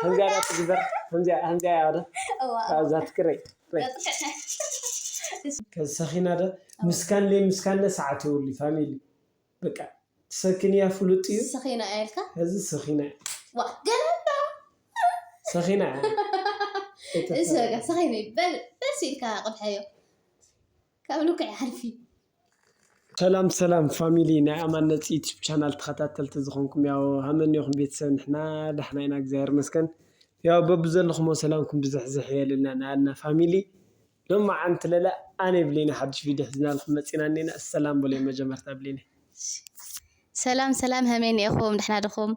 ከምዚኣ ዳ ትግበር፣ ከምዚኣ፣ ከምዚኣ እያ ዶ? እዋ፣ ኣብዛ ትክረይ። ከዚ ሰኺና ዶ? ምስካን ለይ ምስካን ለ ሰዓት የብሉ ፋሚሊ። በቃ፣ ትሰክን እያ ፍሉጥ እዩ። ሰኺና እያ ኢልካ? እዚ ሰኺና እያ። ዋ፣ ገለ እንዳ። ሰኺና እያ። እሺ፣ በቃ፣ ሰኺና እዩ። በል፣ ደስ ኢልካ ቅድሐዮ። ካብ ልክዕ ይሓልፍ እዩ። ሰላም ሰላም ፋሚሊ ናይ ኣማን ነፂ ዩቲዩብ ቻናል ተኸታተልቲ ዝኾንኩም፣ ያው ሃመን ኢኹም ቤተሰብ? ንሕና ዳሕና ኢና፣ እግዚኣብሔር ይመስገን። ያው በብዘለኹሞ ሰላምኩም ብዝሕዝሕ የልና ንኣልና ፋሚሊ። ሎማዓንቲ ለለ ኣነ ብሌኒ ሓድሽ ቪድዮ ሒዝናልኩም መፂና እኔና። ሰላም በሉ መጀመርታ ብሌኒ። ሰላም ሰላም፣ ሀመይ እኒኤኹም? ደሕና ድኹም?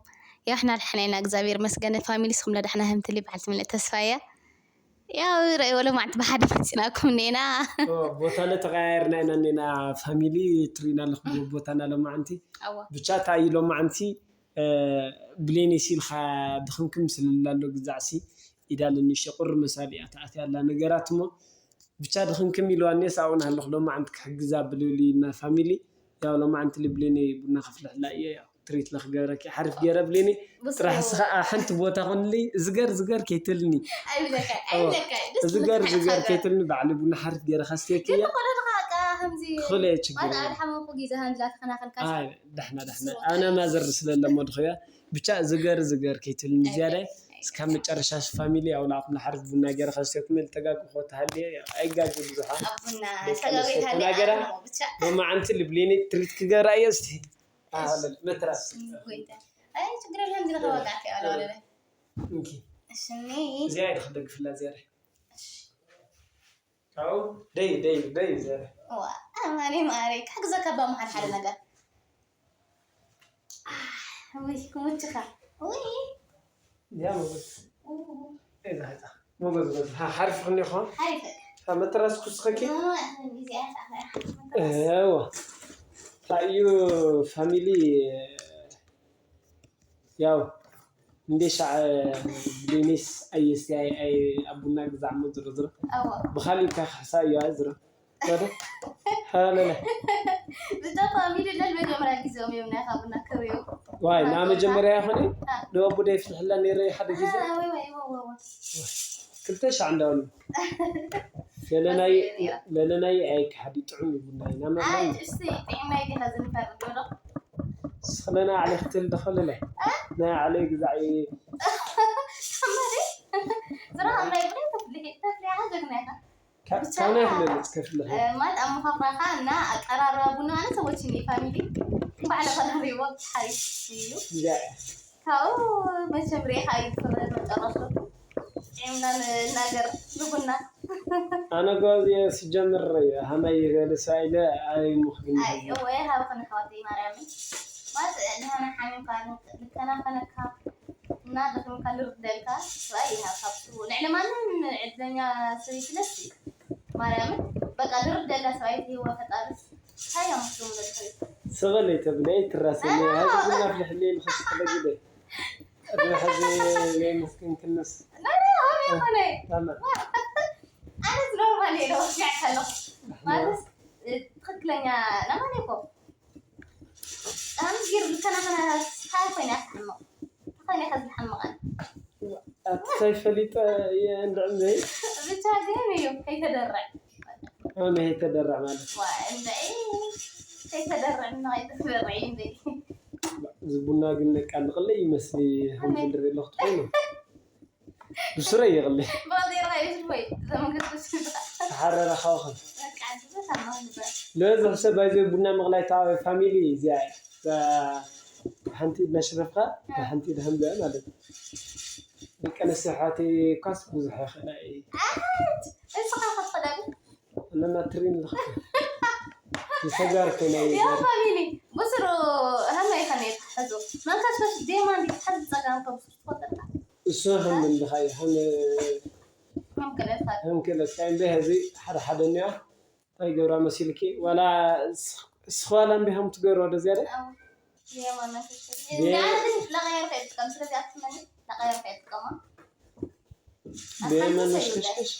ያው ሕና ደሕና ኢና እግዚኣብሔር ይመስገን። ፋሚሊ ስኹም ለደሕና ህምትሊ በዓልቲ ምልእ ተስፋ እያ። ያው ረእይ ወለ ማዕንቲ ብሓደ መፂናኩም እኒኤና። ኦ፣ ቦታ ለተቀያየርና ኢና እኒኤና ፋሚሊ። ትሪእና ኣለኹም ቦታና ሎማዓንቲ። ኣዋ። ብቻ እንታይ እዩ ሎማዓንቲ፣ እ፣ ብሌኒ ሲልካ ድኽምክም ስልላሎ ግዛዕሲ ኢዳ ለንሸ ቁሪ መሳሊያ ተኣትያ ኣላ ነገራት እሞ ብቻ ድኽምክም ኢልዋ እኔስ ኣብኡ ናሃለኹ ሎማዓንቲ ክሕግዛ ብልብል ኢና ፋሚሊ። ያው ሎማዓንቲ ልብሌኒ ቡና ከፍልሕላ እየ። ያው ትሪት ለክገብረኪ ሓሪፍ ገይረ ብሌኒ። ብሱ ጥራሕ እስኻ ሓንቲ ቦታ ኮንሊ ዝገር ዝገር ከይትልኒ። ኣይብለካ፣ ኦ፣ ኣይብለካ፣ ደስ ዝገር ዝብለካ ዝገር ሓሳብ። ከይትልኒ ባዕሊ ቡና ሓሪፍ ገይረ ካስትየኪ ግን እያ። ተኾነ ድኻ በቃ ከምዚ ክኽእሎ እየ፣ ችግር ማለት የለን። ኣብ ሓመምኩ ግዜ ከምዚ ኣተኸናኸልካ ኣይ፣ ዳሕና ዳሕና። ስሩዕ። ኣነ ማዘር ስለለሞ ድኸያ ብቻ ዝገር ዝገር ከይትልኒ ኣይ፣ ዝያዳይ። ኣይ፣ እስካብ መጨረሻ ፋሚሊ ያው ንዓኹም ንሓርፍ ቡና ገይረ ከስተኩም ልተጋግኾ ተሃልየ ኣይጋግን ብዙሓን ኣብ ቡና ደቂ ኣንስትዮ ተጋጊት ሃልየ ተናገራ። ኣነ ብቻ። ሎማዓንቲ ልብሌኒ ትሪት ክገብራ እየ እስቲ። ኣይ፣ ኣይ፣ መትራስ። እሺ፣ ጎይታ። ኣይ፣ ችግር የለም፣ ግን ከዋጋዕቲ ኣለ ወለለ። እንኪ። እሺ፣ እኔ እዚኣ ኢለ ክደግፍላ ዝያዳይ። እሺ። ካብኡ ደይ፣ ደይ፣ ደይ፣ ዘረ። ዋ፣ ኣማኒ ማሪ፣ ክሕግዘካ ባ መሓል ሓደ ነገር። ኣህ፣ ወይ፣ ክሙችኻ። ወይ። ያ መጎዝ። ኡ። ደይ፣ ዛሕፃ። መጎዝ፣ መጎዝ። ሃ፣ ሓሪፍ ክንዲ ኾን? ሓሪፍ። ሃ፣ መተራስ ኩስኸኪ? ኡ፣ ኣህን፣ እዚኣ፣ ኣህን፣ መተራስ። እዋ። ታዩ ፋሚሊ፣ ያው እንዴ ሻዕ ብሌኒስ ኣየስቲ ኣይ ኣይ ኣብ ቡና ግዛዕ ሞ ዝሮ ዝሮ ኣዎ። ብኻሊእ እንታይ ክሕሳ እዩ ኣይ ዝሮ ወደ ሃለለ ብቻ ፋሚሊ ለል መጀመርያ ግዜኦም እዮም ናይ ኻብና ክሪዮ ዋይ ና መጀመርያ ይኾነ አ። ንወቡ ደይ ፍልሕላ ነይረ ሓደ ግዜ አ፣ ወይ፣ ወይ፣ ወይ፣ ወይ፣ ወይ። ክልተ ሻዕ እንዳውኒ ለለናይ ለለናይ ኣይ ክሓዲ ጥዑም እዩ ቡና ኢና ኣይ ማለት እስቲ ጥዕናይ ዲኻ ዝንፈር ዶ ስለና ዓለ ክትል ደኸለለ ናይ ዓለ ግዛዕ ተማሪ ዝራ ናይ ብሬ ተፍልሒ ተፍልሒ ጀግና ኢኻ ካብ ብቻ ካናይ ክለልጽ ከፍልኸ እ፣ ማለት ኣመኻኽራኻ እና ኣቀራርባ ቡና ኣነ ሰዎችን ፋሚሊ ባዕለ ቀራሪቦ ሓሪፍ እዩ። ያ ካብኡ መቸም ሬኻ እዩ ዝፍረ መጨረሱ ጥዕምና ንናገር ንቡና ኣነ ጓዝ እየ ስጀምር ሃመይ ይበልሳ ኢለ ኣይሙኽግን ኣይ እወ ሃብኽን ኣሕዋተይ ማርያምን ማለት ንሃና ሓሚምካ ልከናኸነካ እና ደኺምካ ልርደልካ ሰብኣይ ይሃብካ ብስሩ ልዕሊ ማንም ዕድለኛ ሰበይቲ ለሲ ማርያምን በቃ ልርደላ ሰብኣይ ትህዋ ፈጣሪስ እንታይ እዮም ምስሉ ምነድኸዩ ስቕል ተብለይ ትራሰኒ ኣዎ። ሀዚ ቡና ፍልሕለይ ንኸስክለ ግደ ቅድሚ ሕዚ ለይመስክን ክንስ ናና ሆነ ሆነ ታማ ኣነስ ኖርማል እየ ለወስኛዕ ከለኹ ማለት ትኽክለኛ ለማን እኮ ኣምስ ገይሩ ልከናኸና ስሓ ኮይና ትሕምቕ ተኾይነ ከዚ ዝሓምቐን ኣቲ ሳይፈሊጠ እየ እንድዕም ዘይ ብቻ ግን እዩ ከይተደርዕ ኣነ ከይተደርዕ ማለት ዋ እንድዒ ከይተደርዕ እና ከይተደርዕ እንድዒ እዚ ቡና ግን ነቃልቕለይ ይመስሊ ኣሜን። ከምዝድሪ ኣለኹ ትኾይኑ ብስረ ይቕሊ ብቐል ዘይረኻ እዩ ዝድወይ ዘመንገድ ተሓረረ ካውኸም በቃ ብዙ ሳማ ንበር ለዚ ሕሰብ ባይዘ ቡና ምቕላይ ታወ ፋሚሊ እዚኣ እያ። እዛ ሓንቲ ኢድ እናሸረፍካ እታ ሓንቲ ኢድ ሃምዘአ ማለት እዩ። ደቂ ኣንስትዮ ኣሕዋተይ እኳስ ብዙሕ ይኽእላ እየ። ኣት እስኻ ክትኽእላ ግን እነና ትሪን ኣለኻ። ንሰጋር ኮይና እየ ያ ዛሬ። ፋሚሊ ብስሩ ሃመይ ከመይ ትሕዙ መንከስከስ ዴማ እንዲ ትሕዝ ብጸጋም ከብስሩ ትፈጠርካ እሱ ሃም እንድኻ እዩ ሃም ሃም ክለፋት ሃም ክለካ እንደ ሀዚ ሓደ ሓደ እኒኣ እንታይ ገብራ መሲልኪ ዋላ እስኺ ዋላ እንዲኹም ትገብርዎ ዶ ዝያዳ ብየመን መሽከሽከሽ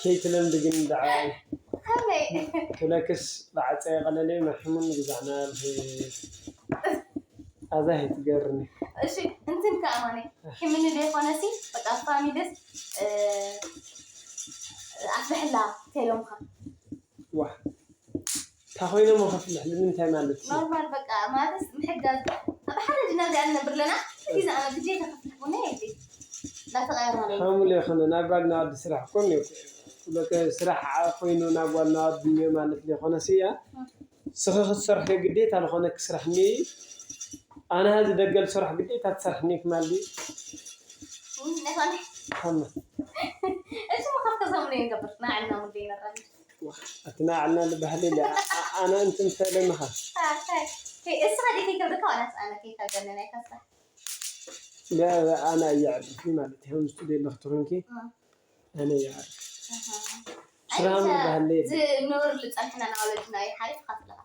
ከይትለምድ ግን ደዓይ ከመይ? ክለክስ ብዓፀ ቀለለ መሕሙን ግዛዕና ኣዛ ሄትገርኒ። እሺ እንትን ከኣማኒ ሕምኒ ዘይኮነሲ በቃ ፋሚልስ ኣፍልሕላ ተይሎምካ ዋ እንታይ ኮይኖም ከፍልሕ ንምንታይ ማለት እዩ? ኖርማል በቃ ማለት ምሕጋዝ ኣብ ሓደ ድና ዚኣ ንነብር ኣለና ግዜ ኣነ ግዜ ተከፍልሕ ቡና የብለይ እንዳተቀየርና ኣለና ሓሙል ይኹን ናብ ባል ናብ ዓዲ ስራሕ ኮን እዩ በቃ ስራሕ ኮይኑ ናብ ጓል ናብ ዓዲ ማለት ዘይኮነ ስያ ስኺ ክትሰርሒ ግዴታ ዝኾነ ክስራሕኒ ኣነ ሀዚ ደገል ስራሕ ግዴታ ትሰርሕኒ ክማል ድዩ? ነፋኒ ከመ እሱ መኸፍከ ሰሙን ይገብር ናዕልና ሙዴ ይነራል ኣትና ዓልና ልባህሊ ኢለ ኣነ እንትን ሰለምኻ እስኻ ዲከ ይከብድካ ዋላስ ኣነ ከይካገነና ይከስራ ኣነ እየዕርፍኪ ማለት እዩ ምስ ስቱድዮ ኣለኽትኾንኪ ኣነ እየዕርፍ ስራም ልባህሊ ኢለ ዝኖር ዝፀንሕና ናወለድና እዩ ሓሪፍ ካፍለኻ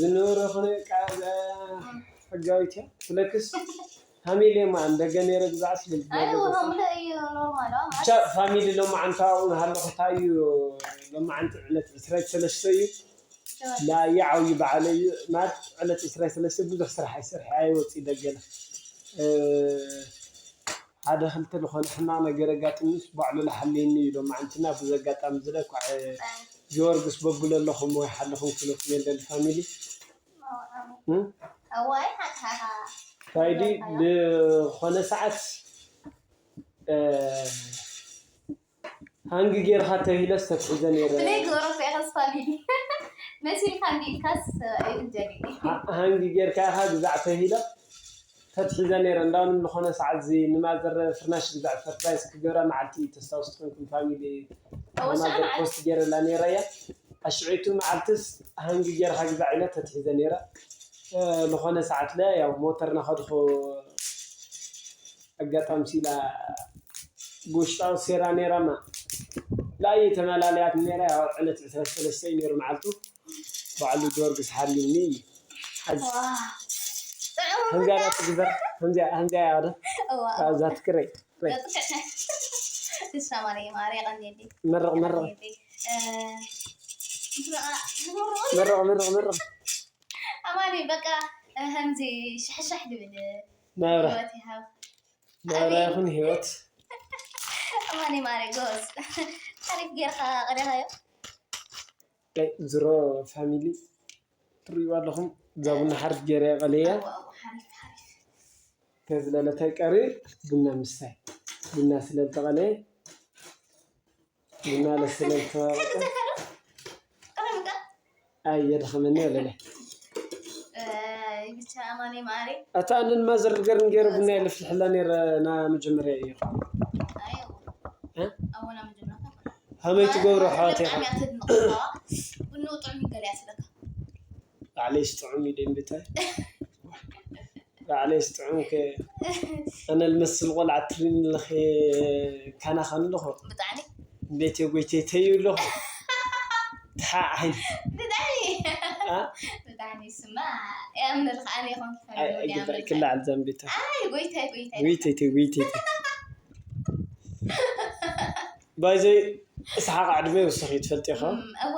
ዝነበረ ኾነ ቃ ሕጋዊት እያ ስለክስ ሃሚሌ ማ እንደገ ነረ ግዛዕ ስለ ኣይወሃምለ እዩ ኖርማል ብቻ ፋሚሊ ሎማዓንቲ ኣብኡ ሃለኹ እንታይ እዩ ሎማዓንቲ ዕለት ዕስራይ ሰለስተ እዩ ላየ ዓብዩ በዓል እዩ ማለት ዕለት ዕስራይ ሰለስተ ብዙሕ ስራሕ ኣይሰርሐ ኣይወፅእ ደገለ ሓደ ክልተ ዝኾነ ሕማቕ ነገር ኣጋጥምስ ባዕሉ ልሓልየኒ እዩ ሎማዓንትና ብዘጋጣሚ ዝለ ኳዕ ጊዮርግስ በብሎ ኣለኹም ወይ ሓለኹም ክብለኩም የለን ፋሚሊ እዋይ ሓቅሓቃ ፋይዲ ዝኾነ ሰዓት ሃንጊ ጌርካ ተሂለስ ተትሕዘ ነይረ ብለይ ግበሮ ኮ ኢኸስ ፋሚሊ መሲልካ እንዲልካስ ይፍጀኒ ሃንጊ ጌርካ ኢኻ ግዛዕ ተሂለ ተትሒዘ ነይረ እንዳውንም ዝኾነ ሰዓት እዚ ንማዘር ፍርናሽ ግዛዕ ሰርፕራይዝ ክገብራ መዓልቲ ተስታውስ ትኾንኩም ፋሚሊ ማዘር ፖስት ገይረላ ነይረ እያ ኣሽዒቱ መዓልትስ ሃንጊ ጌርካ ግዛዕ ኢለ ተትሒዘ ነይረ ዝኾነ ሰዓት ለ ያው ሞተር ናኸድኹ ኣጋጣሚ ሲላ ብውሽጣዊ ሴራ ነይራማ ላየ ተመላለያት ነይራ ያው ዕለት ዕስራ ሰለስተ እዩ ነይሩ መዓልቱ በዓሉ ጊዮርጊስ ሓልዩኒ እዩ ሓዚ ከምዚያ ዳ ትግበር ከምዚያ ከምዚያ ያው ዳ ኣብዛ ትክረይ እሻማለ ማሪ ቀንዴ መረቕ መረቕ መረቕ መረቕ መረቕ ኣማኒ በቃ ከምዚ ሻሕሻሕ ድብል ናብራ ህይወት ይሃብ ናብራ ይኹን ህይወት ኣማኒ ማሪ ጎስ ሓሪፍ ጌርካ ቀደኻዮ ዝሮ ፋሚሊ ትሪእዋ ኣለኹም እዛ ቡና ሓሪፍ ገይረ ቀለያ ሓሪፍ ሓሪፍ ተዝለለታይ ቀሪ ቡና ምስታይ ቡና ስለልተቐለየ ቡና ለስለልተቐ ኣየድኸመኒ ኣለለ ብቻ ኣማኒ ማሪ ኣታ ኣንን ማዘር ገርን ገይረ ቡና የለፍልሕላ ነይረ ና መጀመርያ እዩ ኣወና መጀመርያ ሃመይ ትገብሮ ኣሕዋት ኢኻ ቡኑ ጥዑም ይገለያ ስለካ ባዕለይ ስጥዑም እዩ ደንብታይ ባዕለይ ስጥዑም ከ ኣነ ልመስል ቆልዓ ትብልኒ ኣለኺ ካናኻኒ ኣለኹ ብጣዕሚ ቤቴ ጎይቴ ተዩ ኣለኹ ተሓ ዓይን ብጣዕሚ ብጣዕሚ ስማ ያምንልካ ኣነ ይኹን ክላዓል ዘንቤታ ጎይታይ ጎይታይ ጎይቴቴ ጎይቴቴ ባይዘይ እስሓቅ ዕድመ ይውስኽ እዩ ትፈልጥ ኢኻ እዋ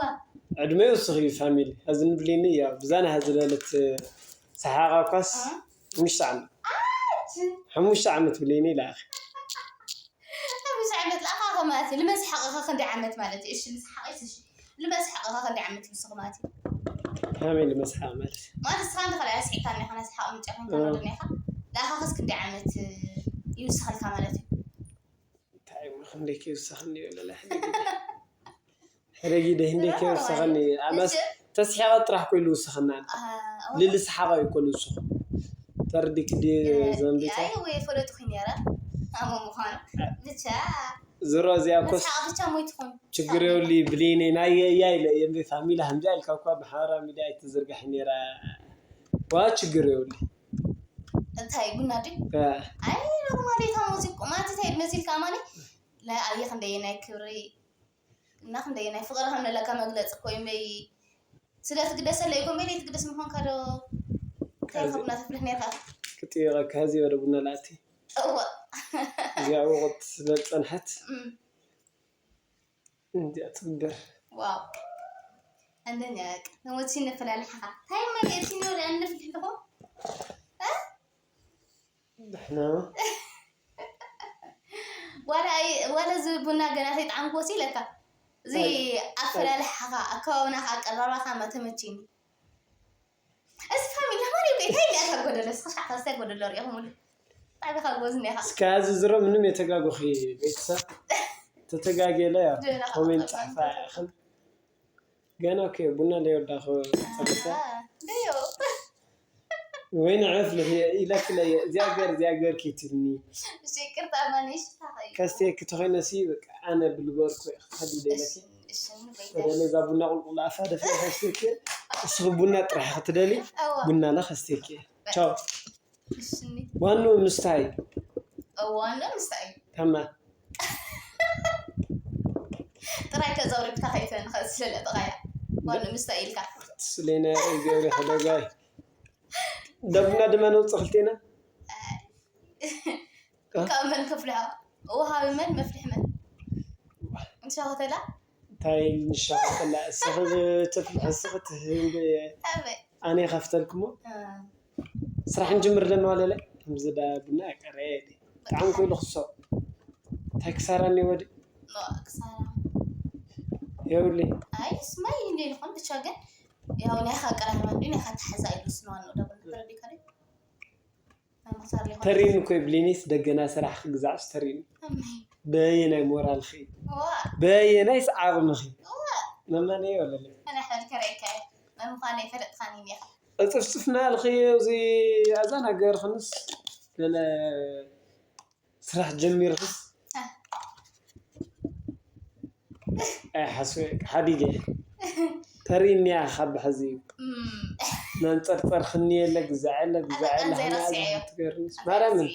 ዕድመ ይውስኽ እዩ ፋሚሊ እዚ ንብሊኒ እያ ብዛና ዝበለት ሰሓቅ እኳስ ሓሙሽተ ዓመት ሓሙሽተ ዓመት ብሊኒ ይለኣኸ ብዙሕ ዓመት ለኣኻ ከማለት እዩ ልመስሓቕኻ ክንደይ ዓመት ማለት እዩ እሺ ልስሓቕ እሺ ልመስሓቕኻ ክንደይ ዓመት ይውስኽ ማለት እዩ ከመይ ልመስሓቕ ማለት ማለት ስኻ እንተ ካልኣ ስሒቕካ እኒኻ ናይ ሰሓቕ ምንጫ ኮንካ ዶ እኒኻ ለኣኻኸስ ክንደይ ዓመት ይውስኸልካ ማለት እዩ እንታይ እሞ ክንደይ ከይውሰኸኒ ይብለላ ሕደ ግደ ሕደ ግደ ህንደይ ከይውሰኸኒ ኣመስ ተስሒቐ ጥራሕ ኮይኑ ይውስኸና ልልስሓቐ እዩ ኮሉ ይውስኹ ተርዲክ ዲ ዘንቢታ ኣይ ወይ ፈለጥኩ ነረ ኣሞ ምዃኑ ብቻ ዝሮ እዚኣ ኮስ ብቻ ሞይትኹን ችግር የብሉ ብሌኔ ናይ እያ ኢለ የምቤ ፋሚላ ከምዚኣ ኢልካ እኳ ብሓበራዊ ሚድያ ኣይትዝርጋሕ ነራ ዋ ችግር የብሉ እንታይ ቡና ድዩ ኣይ ኖርማል እታ ሙዚቃ ማለት እንታይ መሲልካ ኣማኒ ናይ ኣየ ክንደየ ናይ ክብሪ እና ክንደየ ናይ ፍቅሪ ከም ዘለካ መግለፂ እኮ እዩ እምበይ ስለ ትግደሰለይ እኮ እምበይ ትግደስ ምኳንካ ዶ እንታይ ከብና ተፍልሕ ነርካ ክጥየቀካ እዚ ወደ ቡና ላቲ እወ እዚኣ ወቅት ስለ ዝፀንሐት እንዲያ ትግበር ዋው እንደኛ በቃ ነሞት ሲነፈላለ ሓኻ። ታይ ማይ እቲ ነው ለአንፍ ልሕልኹ? ንሕና ዋላ እዚ ቡና ገና ከይጠዓምኩ ወሲ ኢለካ። እዚ ኣፈላልሓኻ፣ ኣከባብናኻ፣ ኣቀራርባኻ መተመችኒ። እዚ ፋሚሊ ማን እዩ? እንታይ ኢልካ ጎደሎ? እስኻ ሻዕ ካስታይ ጎደሎ ሪኢኹምሉ? ጣዕቢኻ ጎዝኒ ኢኻ። እስከ ያዝዝሮ ምንም የተጋጎኺ ቤተሰብ ተተጋጌለ ያው ጀና ኮሜንት ኸጠቀም ጻሕፋ ኢኽን። ገና እኮ ቡና ለይወዳኹ ጸልሰ ኣሃ፣ ደዮ። ወይኒ ዕፍልፍ ኢለክለ እዚያ ገር እዚያ ገር ኪትልኒ እሺ፣ ይቅርታ ማን ይሽታ ኸይ። ከስቴክ ተኾይነሲ በቃ ኣነ ብልጎርኩ ኸዲ ደለኪ እሺ፣ እሺ፣ ንበይታ። ተደለ እዛ ቡና ቁልቁል ኣፋ ደፊ ከስቴክ እስኺ ቡና ጥራሕ ክትደሊ ኣዋ። ቡና ለ ከስቴክ ቻው እሽኒ ዋኑ ምስታይ እዋን ምስታይ ተማ ጥራይ ከዘውሪብካ ከይትንኸ ስለለ ጥራያ ዋን ምስታይ ኢልካ ስለና ገብሪ ከደጋይ ደብና ድማ ነውፅእ ክልቴና ካብ መን ከፍልሖ ወሃቢ መን መፍልሒ መን እንሻ ሆተላ እንታይ ንሻ ከላ እስኺ ትፍልሒ እስኺ ትህንበየ ኣበይ ኣነ ከፍተልክሞ ስራሕ ንጅምር ደማ ለለ ከምዚ ዳ ቡና ቀረ ብጣዕሚ ኮይኑ ክሶ እንታይ ክሳራ እኒወ ዲ ክሳራ የብሊ ኣይ ስማይ እንደ ይኹን ብቻ ግን ያው ናይ ኻ ቀራርባ እንዲ ናይ ኻ ተሓዛ ኢሉ ስነዋን ነው ደብል ተረዲካ ዲ መምክሳር ሊሆን ተሪኒ እኮ ይብሊኒስ ደገና ስራሕ ክግዛዕስ ተሪኒ ኣመይ በየናይ ሞራልኺ ዋ በየናይስ ዓቕምኺ ዋ መማነዮ ኣለለ ኣነ ሕብር ከረእካ መምዃነ ይፈለጥካኒ ኒኻ እፅፍፅፍና ልኺ እዚ ኣዛ ነገር ክንስ ገለ ስራሕ ጀሚርክስ ኣይሓስበ ሓዲገ ተርእኒያ ካብ ሕዚ እዩ መንፀርፀር ክኒ የለ ግዛዕ የለ ግዛዕ የለ ኣንዘይ ረሲዐዮ። ትገርምስ ማርያምን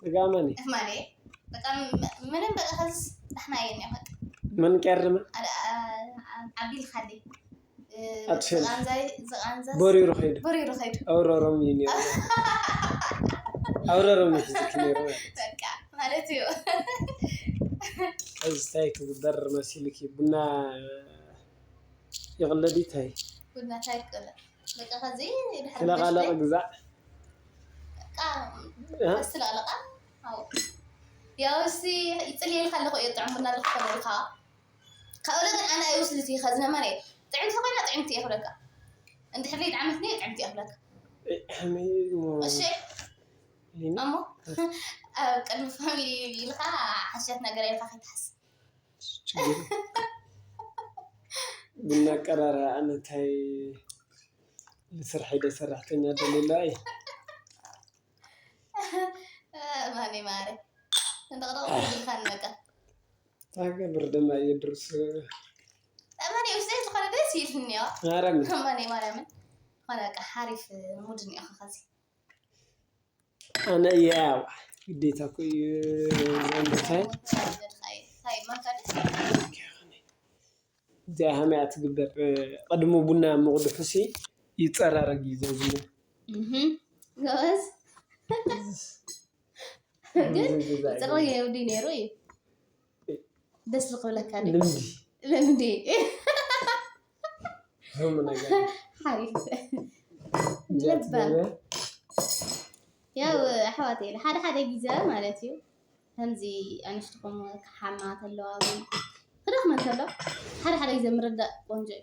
ስጋመኒ ምንም በቃ ከዚ ዳሕና የን ያፈጥ መንቀርመ ዓቢልካለይ ኣትሸል ዝቃንዛይ ዝቃንዛስ በሪሩ ከይዱ በሪሩ ከይዱ ኣውረሮም እዩ ነይሩ ኣውረሮም እዩ ሕዝኪ ነይሩ በቃ ማለት እዩ እዚ እንታይ ክግበር መሲልኪ ቡና ይቕለዲ እንታይ ቡና እንታይ ይቅለ በቃ ከዚ ክለቓለቕ ግዛዕ ስለቃለቃ ያው እስቲ ይፅልየልካ ኣለኹ እየ ጥዑም ቡና ኣለኩ ከበልካ ካብለ ግን ኣነ ኣይወስልቲ ከዝነ ማን እየ ጥዕምቲ ኮይና ጥዕምቲ እየ ክብለካ እንድሕር ዘይጥዓመትኒ ጥዕምቲ እየ ክብለካ እሺ እሞ ኣብ ቅድሚ ፋሚሊ ኢልካ ሓሻት ነገር ኢልካ ከይትሓስ ችግር ቡና ቀራራ ኣነ እንታይ ልስራሕ ኢለ ሰራሕተኛ ደሊላ እየ ማኒ ማሪ እንደቅደቅ ኢልካ ንበቃ ታገብር ድማ እየ ድርስ ማኒ ውስጥ ዝኾነ ደስ ይልንዮ ማረም ማኒ ማርያምን ኾነ በቃ ሓሪፍ ሙድ እኒኦ ከዚ ኣነ እየ ያው ግዴታ እኮ እዩ ዘንድታይ እዚኣ ሃመያ ትግበር ቀድሞ ቡና ምቕድሑ ሲ ይፀራረግ እዩ ዘዝሙ ጎበዝ ግን ይፅረግ የውዲ ነይሩ እዩ ደስ ዝክብለካ ልምዲ ልምዲ ከም ነገር ሓሪፍ እዚኣ ልባ ትገብር ያው ኣሕዋት ኢለ ሓደ ሓደ ግዜ ማለት እዩ ከምዚ ኣንስትኹም ክሓማ ተለዋ እውን ክደኽመን ከሎ ሓደ ሓደ ግዜ ምርዳእ ቆንጆ እዩ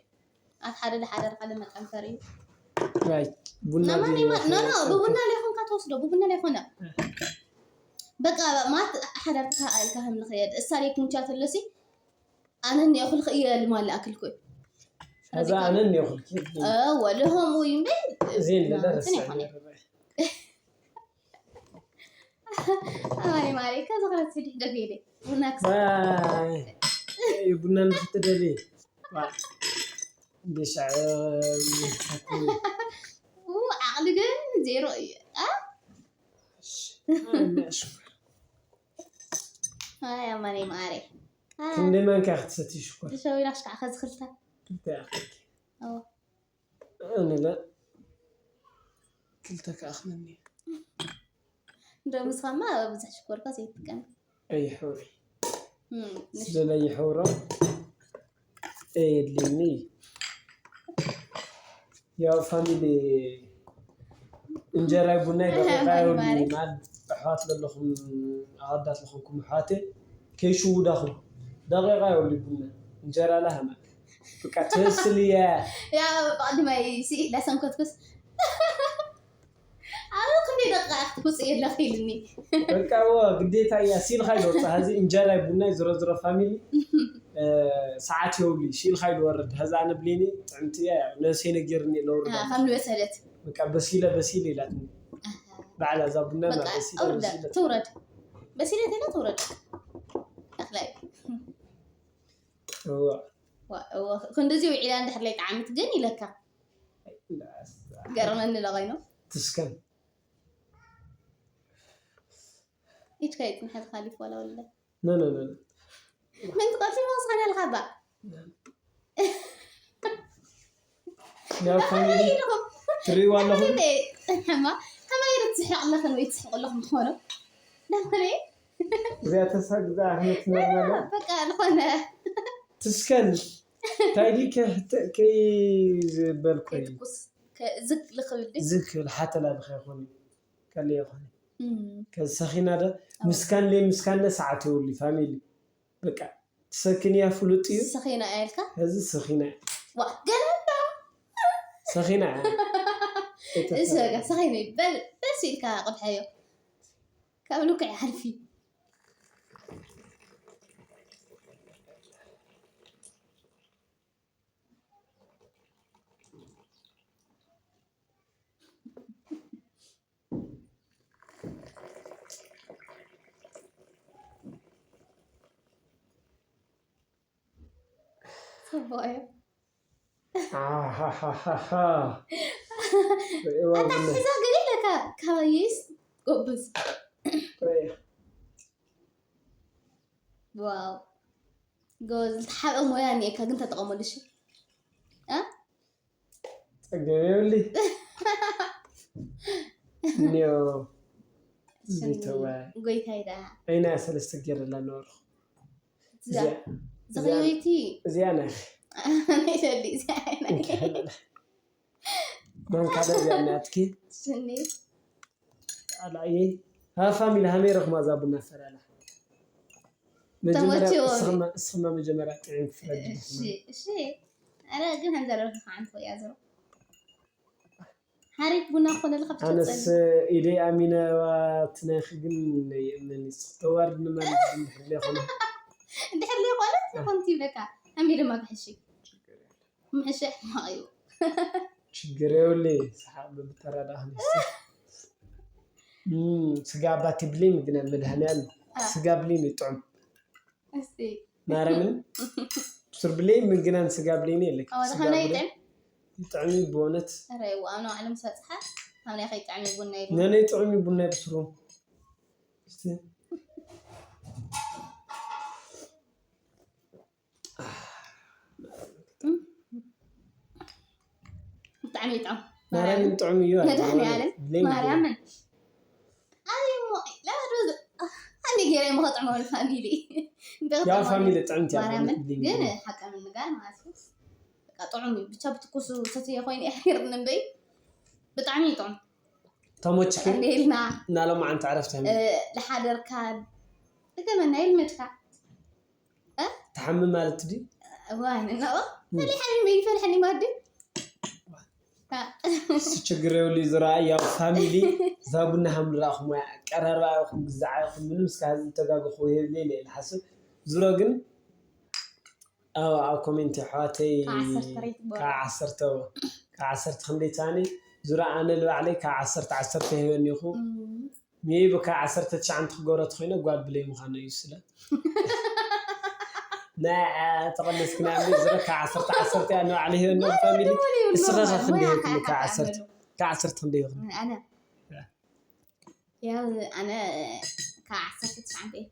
ኣብ ሓደ ለሓደር ሓደ መጠንከር እዩ ራይት ቡና ናማን ድዩ? ኖ ኖ ብቡና ላይ ኾንካ ትወስዶ ብቡና ላይ ኾነ በቃ ማለት ሓዳርትካ ኣልካ ከም ንኽየድ እሳ ላይ ክምቻ ተለሲ ኣነ እኒኦ ክልክ እየ ልማለ ኣክልኩ ከዛ ኣነ እኒኦ ክልክ ወለሆም እዩ እምበይ እዚ እንትን ንደረሰ ይኾነ ኣይ ማሪ ከዚ ክረት ሲዲ ደገይለ ቡና ክስ ቡና ንክትደሊ እንዲሻዕ ዓቕሊ ግን ዜሮ እዩ ኣ ኣይ ኣማኒ ማሪ ክንደይ ማንካ ክትሰቲ ሽኮር ተሸዊላ ክሽካዕ ከዚ ክልተ ክልተ ይኣኽለኪ ኦ ኣነ ለ ክልተ ክኣኽለኒ እንዶ ምስኻማ ብዙሕ ሽኮርካ ዘይትጥቀም ኣይሕውሪ እም፣ ንሽ- ስለለይሕውሮ የድልኒ። ያው ፋሚሊ፣ እንጀራይ ቡናይ ደቂቃ የብሉኒ። ማል ኣሕዋት ዘለኹም፣ ኣወዳት ዝኾንኩም ኣሕዋተይ፣ ከይሽውዳኹም፣ ደቂቃ የብሉኒ ቡና። እንጀራ ላህመ በቃ ትስልየ። ያ ብቐድማይ ሲ ላሰንከትኩስ ኣብ ክንደይ ደቂቃ ክትኩስ የለኽ ኢልኒ። በቃ እዎ፣ ግዴታ እያ። ሲልካ ይወፅእ። ሀዚ እንጀራይ ቡናይ ዝሮ ዝሮ ፋሚሊ፣ ሰዓት የብሉይ። ሲልካ ይወርድ። ሀዛ ንብሊኒ ጥዕምቲ እያ። ነብሰይ ነጊርኒ ለውርዳ። ከም ዝበሰለት በቃ በሲለ በሲለ ኢላትኒ። ባዕላ እዛ ቡና በቃ በሲለ ኣውርዳ በሲለ። ትውረድ። በሲለት ኢላ ትውረድ። ኣኽላይ እዎ። ክንድዚ ውዒላ እንድሕር ለይ ጣዕምት ግን ኢለካ ገርመኒ ለቐይኖ ትስከን። ኢድካ ይጽንሐ ዝኻሊፍ ዋላ ወለ ኖ ኖ ኖ። ምን ትቐልሲ መቕስኻን ያልካ ባ ያው ፋሚሊ ትሪእዋ ኣለኹም። ሕማ ሕማ ይርት ዝሕቕ ኣለኽን ወይ ትስሕቕ ኣለኹም ትኾኑ ዳኽለ እዚኣ ተሳግዛ ኣኽነት ነርመለ በቃ ዝኾነ ትስከን። ታይዲ ከይዝበልኩ እዩ። ከይትኩስ ዝግ ልኽብል ድዩ ዝክብል ሓተላ ብኸ ይኾን እዩ። ከለ ይኾን እዩ። እም፣ ከዚ ሰኺና ዶ ምስካን ለይ ምስካን ዶ ሰዓት የብሉ ፋሚሊ። በቃ ትሰክን እያ ፍሉጥ እዩ። ሰኺና እያ ኢልካ ከዚ ሰኺና እያ። ዋ ገለባ ሰኺና እያ። እዚ በቃ ሰኺና እዩ። በል በስ ኢልካ ቅድሐዮ ካብ ልክዕ ሓልፊ ሰቦየ ኣሃሃሃሃ። ርእዋ ኣታ ብለ። ሒዛ ገለ ኢለካ ካባየስ ጎብዝ ርእያ። ዋው ጎበዝ ዝተሓበ ሞያ እኒኤካ ግን ተጠቐመሉ እሺ እ ጸገም የብሊ። እኒኦ። ዝተዋ። ጎይታይ ደኣ ዓይና ሰለስተ ገይረላ ነበርኩ። እዚኣ እዚኣ ዝኸበይቲ እዚኣ ናይ ናይ ደሊ እዚኣ ናይ ማንካ ዶ እዚኣ ናትኪ ስኒ ኣላየ። ፋሚሊ ሃመይ ረኽማ እዛ ቡና ፈላላ። መጀመርያ ተመችዎ። እስኽማ እስኽማ መጀመርያ ጥዒም ክፍረድ እሺ እሺ ኣረ ግን ሃንዘለርካ ከዓንት ወይ ኣዝሮ ሓሪፍ ቡና ክኾነልካ ብቻ ኣነስ ትጸንሕ ኢደይ ኣሚነዋ ትነኺ ግን ነይእመን ይስኽ ተዋርድ ንመን እንድሕር ዘይኮነ እንድሕር ዘይኮነ ይኾን ትብለካ ኣሚ ድማ ብሕሺ ምሕሸ ሕማቕ እዩ ችግር የብለይ። ሰሓቅ ብምተረዳእኽኒ። እም፣ ስጋ ኣባቲ ብለይ ምግና መድሃኒኣል ስጋ ብለይ ይጥዑም እስቲ ማረምን ሱር ብለይ ምግናን ስጋ ብለይ የለክ ኣዋዳ ከመይ ይጥዕም ይጥዕም በእውነት ረ ኣብ ንባዕሎም ሰብፅሓ ካብ ናይ ከይጥዕም ቡና ኢሉ ነነይ ጥዑም ቡና ይብስሩ እስቲ ብጣዕሚ ይጥዕም ማርያምን ጥዑም እዩ መድሃኒኣለም ብለይ ማርያምን ኣይ እሞ ለባዶ ኣነ ገይረ እሞ ከጥዕሞ ፋሚሊ ያው ፋሚሊ ጥዕምቲ ማርያምን ብለይ ግን ሓቀ ምንጋር ማለት እዩ በቃ ጥዑም እዩ ብቻ ብትኩሱ ሰትየ ኮይኑ ይሕርኒ እምበይ ብጣዕሚ እዩ ጥዑም ተሞችክን ሌልና እናለማዓንቲ ዕረፍቲ ዝሓደርካ እገመና ይልመድካ ትሓምም ማለት ድዩ ዋይን እናበ ፈሊሐኒ መይ ፈሊሐኒ ማዲ እሱ ችግር የብሉ ዝረኣ ያው ፋሚሊ እዛ ቡና ሃም ንረኣኹም ወይ ኣቀራርባ ይኹም ግዛዓ ይኹም ምንም እስካ ህዚ ተጋግኹ የብለ ኢለ ኢለ ሓስብ ዝሮ ግን ኣብ ኣብ ኮሜንት ኣሕዋተይ ካብ ዓሰርተ ሬት በሉ። ካብ ዓሰርተ ካብ ዓሰርተ ክንደይ ታኒ ዙራ ኣነ ልባዕለይ ካብ ዓሰርተ ዓሰርተ ይህበኒ ይኹ ሜቢ ካብ ዓሰርተ ትሽዓተ ክገብሮ ተኮይነ ጓል ብለይ ምዃኑ እዩ ስለ ናይ ተቐለስክና ዙረ ካብ ዓሰርተ ዓሰርተ እያ ንባዕለ ህበኒ ፋሚሊ እስኻ ኸ ክንደይ ይኹም ካብ ዓሰርተ ካብ ዓሰርተ ክንደይ ይኹም ኣነ ያው ኣነ ካብ ዓሰርተ ትሽዓተ ይኹ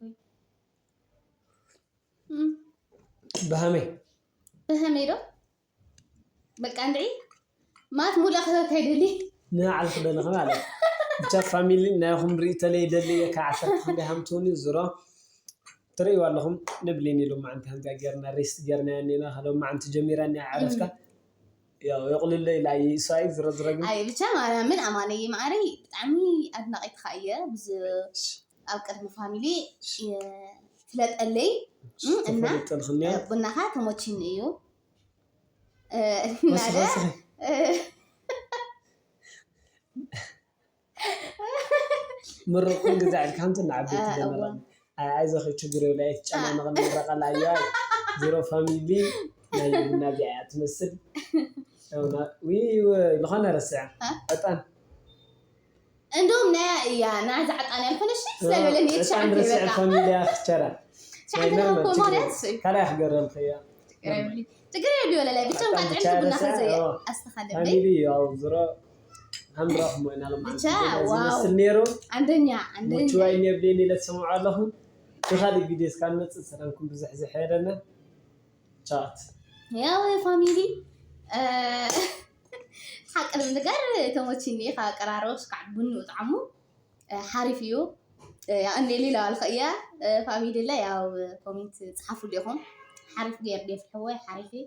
ብሃመይ ብሃመይ ዶ በቃ እንድዒ ማት ሙላ ክህበካ ይደሊ ንባዕልክ ደለክ ማለት ብቻ ፋሚሊ ናይኹም ርእተለይ ይደሊ እየ ካብ ዓሰርተ ክንደይ ሃምትውኒ ዝሮ ትርእይዋ ኣለኹም ንብሊን ኢሉ መዓንቲ ከምዚኣ ጌርና ሬስት ጌርና ያኔና ከሎ መዓንቲ ጀሚራ እኒኣ ዓረፍታ ያው የቕልሎ ኢላ እዩ እሷ እዩ ዝረዝረ ግን ኣይ ብቻ ማርያምን ኣማነይ ማዕረይ ብጣዕሚ ኣድናቂትካ እየ ብዝ ኣብ ቅድሚ ፋሚሊ ፍለጠለይ እና ተፈልጠልኽንያ ቡናኻ ተሞቺኒ እዩ እናለ ወስኺ ወስኺ ምርቕ ኩን ግዜ ዕልካ ከምቲ ንዓበይቲ እ፣ ደመራ እወ። ኣይዞኺ ችግር የብላ ኣይትጨናነቕ ንምረቐላ እያ ዜሮ ፋሚሊ ናይ ቡና እዚኣ እያ ትመስል ዊ ዝኾነ ረስዐ እ? ዕጣን እንደውም ናይ እያ ናዛ ዕጣን ያልኮነሽ ስለበለኒ ዕጣን ርስዐ የተሻለ ፋሚሊ ኣፍቸራ ሻዕተና ኮ ማለት እሱ እዩ ካልኣይ ክገረምክያ ችግር የብሉ ወለላይ ብቻ ዕጣን ጣጥዕም ብቻ ቡና ረስዐ ከዘየ ኦ፣ ኣስተኻለበይ ፋሚሊ ያው ዝሮ ሃምራኹም ወይና ብቻ ዋው ዝመስል ነይሩ አንደኛ አንደኛ ሞችዋይ የብለኒ ኢለ ትሰምዖ ኣለኹም ብኻሊእ ቪድዮ እስካ ንመፅእ ሰላምኩም ብዝሕ ዝሕ የለና ቻት ያው ፋሚሊ ሓቂ ንምንጋር ተሞችኒ ካብ ኣቀራረቦ ስካዕ ቡን ጣዕሙ ሓሪፍ እዩ ያው እንደ ሌላ ዋልከ እያ ፋሚሊ ላ ያው ኮሜንት ጽሓፉ ዲኹም ሓሪፍ ገይር ዴፍ ሕወይ ሓሪፍ እዩ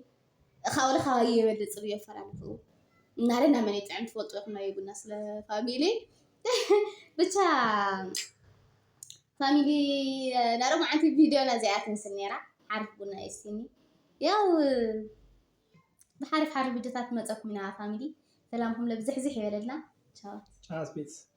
ካብኡ ካባይ የበልጽ ብዮ ኣፈላልኽኡ እናለ ናብ መን ጥዕም ትፈልጡ ኢኹም ናይ ቡና ስለ ፋሚሊ ብቻ ፋሚሊ ናረ መዓንቲ ቪድዮ ናዚኣ ትምስል ነራ ሓሪፍ ቡና የስቲኒ ያው ብሓሪፍ ሓሪፍ ቪድዮታት መፀኩም ኢና ፋሚሊ ሰላምኩም ለብዝሕዝሕ ይበለልና ቻው ቻት ቤተሰብ